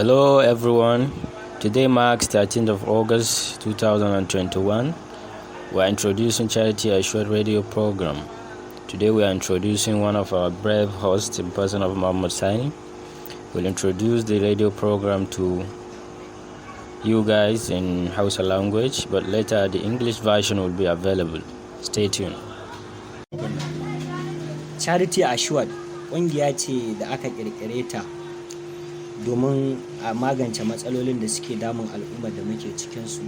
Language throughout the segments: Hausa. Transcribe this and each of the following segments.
Hello everyone. Today marks 13th of August 2021. We are introducing Charity Assured radio program. Today we are introducing one of our brave hosts in person of Muhammad Sani. We'll introduce the radio program to you guys in Hausa language, but later the English version will be available. Stay tuned. Charity Assured ƙungiya ce da aka ƙirƙire ta domin a magance matsalolin da suke damun al'ummar da muke cikinsu.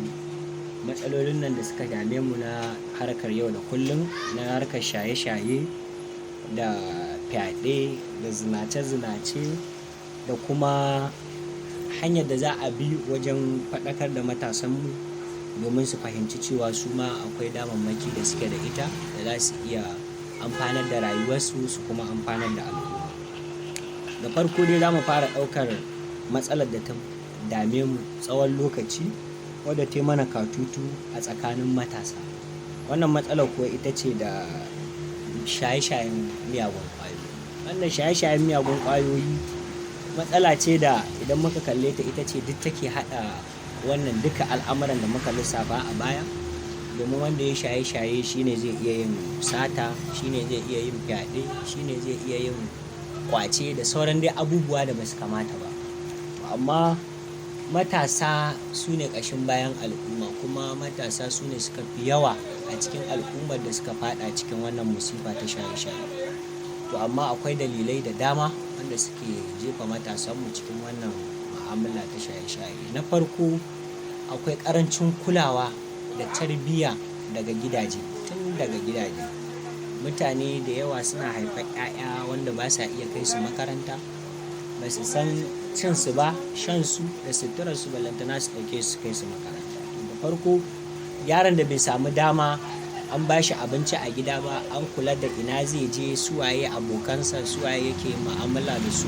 Matsalolin nan da suka dame mu na harkar yau da kullum, na harkar shaye-shaye da fyaɗe da zinace-zinace, da kuma hanyar da za a bi wajen faɗakar da matasanmu domin su fahimci cewa su ma akwai damammaki da suke da ita da za su iya amfanar da rayuwarsu su kuma amfanar da al'umma. Da farko dai, za mu fara ɗaukar matsalar da ta dame mu tsawon lokaci, wadda ta yi mana katutu a tsakanin matasa. Wannan matsalar kuwa ita ce da shaye-shayen miyagun ƙwayoyi. Wannan shaye-shayen miyagun ƙwayoyi matsala ce da idan muka kalle ta, ita ce duk take haɗa wannan duka al'amuran da muka lissafa a baya, domin wanda ya shaye-shaye shine zai iya yin sata, shine zai iya yin fyaɗe, shine zai iya yin ƙwace da sauran dai abubuwa da basu kamata ba. Amma matasa su ne ƙashin bayan al'umma, kuma matasa su ne suka fi yawa a cikin al'ummar da suka faɗa cikin wannan musifa ta shaye-shaye. To amma akwai dalilai da dama wanda suke jefa matasanmu cikin wannan mu'amala ta shaye-shaye. Na farko, akwai ƙarancin kulawa da tarbiyya daga gidaje, tun daga gidaje. Mutane da yawa suna haifar 'ya'ya wanda ba sa iya kai su makaranta, ba su san cin su ba, shan su da suturar su, ballantana su ɗauke su kai su makaranta. Da farko, yaron da bai samu dama an ba shi abinci a gida ba, an kula da ina zai je, su waye abokansa, su waye yake mu'amala da su,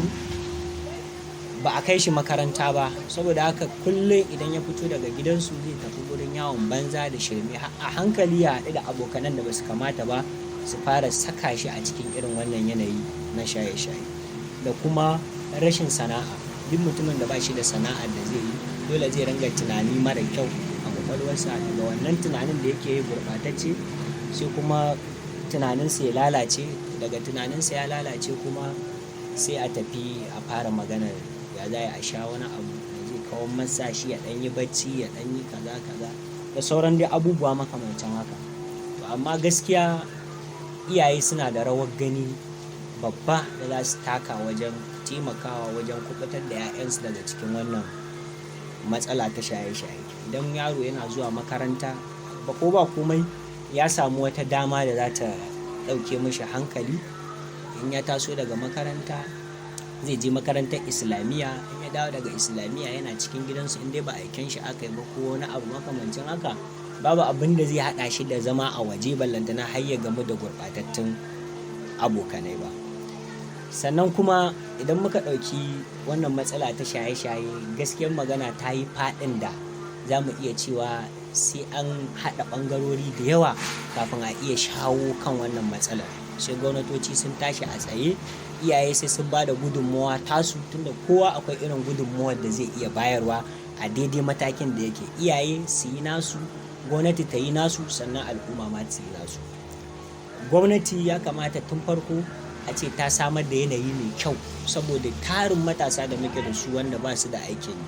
ba a kai shi makaranta ba. Saboda haka kullum idan ya fito daga gidansu zai tafi gurin yawon banza da shirme, a hankali ya haɗu da abokanan da basu kamata ba, su fara saka shi a cikin irin wannan yanayi na shaye-shaye. Da kuma rashin sana'a. Duk mutumin da ba shi da sana'ar da zai yi, dole zai ringa tunani mara kyau a kwakwalwarsa. Daga wannan tunanin da yake yi gurɓatacce, sai kuma tunaninsa ya lalace. Daga tunaninsa ya lalace kuma, sai a tafi a fara maganar ya za a sha wani abu da zai kawar masa shi, ya ɗan yi bacci, ya ɗan yi kaza kaza da sauran dai abubuwa makamancin haka. To amma gaskiya iyaye suna da rawar gani babba da za su taka wajen taimakawa wajen kuɓutar da 'ya'yansu daga cikin wannan matsala ta shaye-shaye. Idan yaro yana zuwa makaranta, ba ko ba komai ya samu wata dama da za ta ɗauke mishi hankali. In ya taso daga makaranta zai je makarantar islamiyya, in ya dawo daga islamiyya yana cikin gidansu, in dai ba aiken shi aka yi ba ko wani abu makamancin haka, babu abin da zai haɗa shi da zama a waje, ballantana har ya gamu da gurɓatattun abokanai ba. Sannan kuma idan muka ɗauki wannan matsala ta shaye-shaye, gaskiyar magana ta yi faɗin da za mu iya cewa sai an haɗa ɓangarori da yawa kafin a iya shawo kan wannan matsalar. Sai gwamnatoci sun tashi a tsaye, iyaye sai sun ba da gudunmawa tasu, tunda kowa akwai irin gudunmawar da zai iya bayarwa a daidai matakin da yake. Iyaye su yi nasu, gwamnati ta yi nasu, sannan al'umma ma su yi nasu. Gwamnati ya kamata tun farko a ce ta samar da yanayi mai kyau, saboda tarin matasa da muke da su wanda ba su da aikin yi,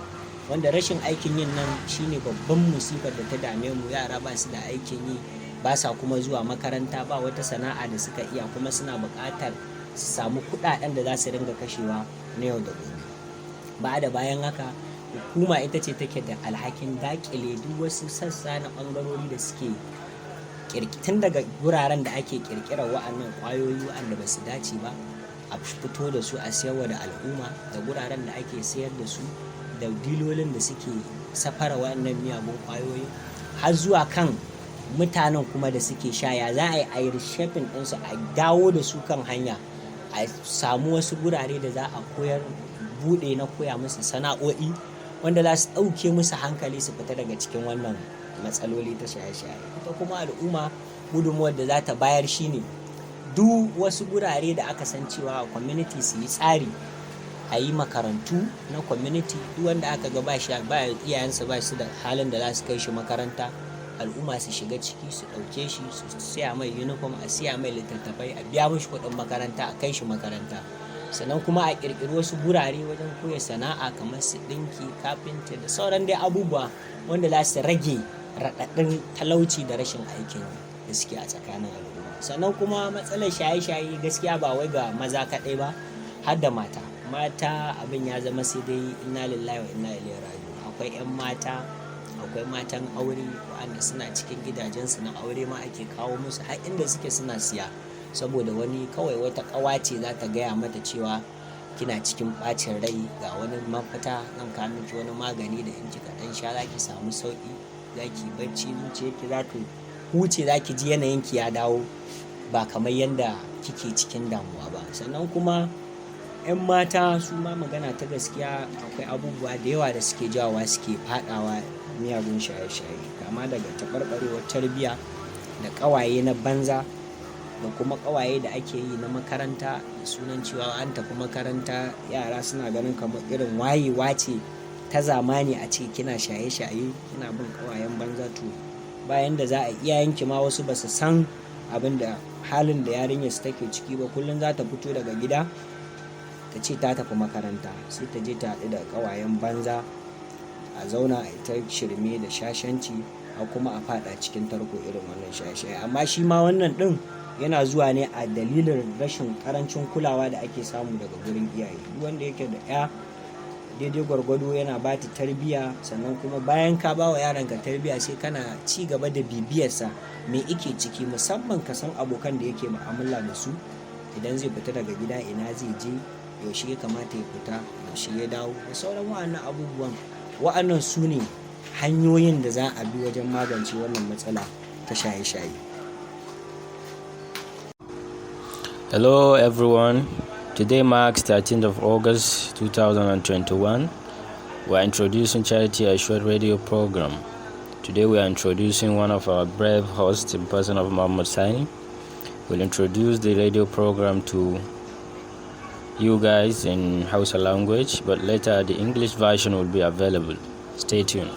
wanda rashin aikin yin nan shine babban musifar da ta dame mu. Yara ba su da aikin yi, ba sa kuma zuwa makaranta, ba wata sana'a da suka iya, kuma suna buƙatar su samu kuɗaɗen da za su ringa kashewa na yau da gobe. Ba da bayan haka, hukuma ita ce take da alhakin daƙile duk wasu sassa na ɓangarori da suke tun daga wuraren da ake ƙirƙirar wa'annan ƙwayoyi wa'anda ba su dace ba, a fito da su a sayarwa da al'umma, da wuraren da ake sayar da su, da dilolin da suke safara wa'annan miyagun ƙwayoyi, har zuwa kan mutanen kuma da suke sha. Ya za a yi reshaping ɗinsu, a dawo da su kan hanya, a samu wasu gurare da za a koyar, buɗe na koya musu sana'o'i wanda za su ɗauke musu hankali su fita daga cikin wannan matsaloli ta shaye-shaye. Ita kuma al'umma, gudunmuwar da za ta bayar shine duk wasu gurare da aka san cewa community su yi tsari. A yi makarantu na community. Duk wanda aka ga ba shi ba, iyayensa ba su da halin da za su kai shi makaranta, al'umma su shiga ciki su ɗauke shi, su siya mai uniform, a siya mai littattafai, a biya mishi kuɗin makaranta, a kai shi makaranta. Sannan kuma a ƙirƙiri wasu gurare wajen koya sana'a kamar su ɗinki, kafinta da sauran dai abubuwa wanda za su rage raɗaɗin talauci da rashin aikin da suke a tsakanin al'umma. Sannan kuma matsalar shaye-shaye gaskiya ba wai ga maza kaɗai ba, har da mata. Mata abin ya zama sai dai inna lillahi wa inna ilaihi raji'un. Akwai 'yan mata, akwai matan aure waɗanda suna cikin gidajensu na aure ma ake kawo musu har inda suke suna siya, saboda wani kawai wata ƙawa ce za ta gaya mata cewa kina cikin ɓacin rai, ga wani mafita, zan kawo miki wani magani da in kika ɗan sha za ki samu sauƙi, za ki bacci, zuciyarki za ta huce, za ki ji yanayinki ya dawo ba kamar yadda kike cikin damuwa ba. Sannan kuma 'yan mata su ma, magana ta gaskiya, akwai abubuwa da yawa da suke jawowa suke faɗawa miyagun shaye-shaye, kama daga taɓarɓarewar tarbiyya da ƙawaye na banza da kuma ƙawaye da ake yi na makaranta da sunan cewa an tafi makaranta. Yara suna ganin kamar irin wayewa ce ta zamani a ce kina shaye-shaye, kina bin ƙawayen banza. To, bayan da za a iyayenki ma wasu ba su san abin da halin da yarinyar su take ciki ba. Kullum za ta fito daga gida ta ce ta tafi makaranta, sai ta je ta haɗu da ƙawayen banza, a zauna a ta shirme da shashanci, a kuma a faɗa cikin tarko irin wannan shaye-shaye. Amma shi ma wannan ɗin yana zuwa ne a dalilin rashin ƙarancin kulawa da ake samu daga gurin iyaye. Duk wanda yake da 'ya, daidai gwargwado yana ba ta tarbiyya. Sannan kuma bayan ka ba wa yaronka tarbiyya, sai kana ci gaba da bibiyarsa, me yake ciki, musamman ka san abokan da yake mu'amala da su. Idan zai fita daga gida, ina zai je, yaushe ya kamata ya fita, yaushe ya dawo, da sauran wa'annan abubuwan. Wa'annan su ne hanyoyin da za a bi wajen magance wannan matsala ta shaye-shaye. Hello everyone. Today marks 13th of August 2021. We are introducing Charity Assured radio program. Today we are introducing one of our brave hosts in person of Muhammad Sani. We'll introduce the radio program to you guys in Hausa language, but later the English version will be available. Stay tuned.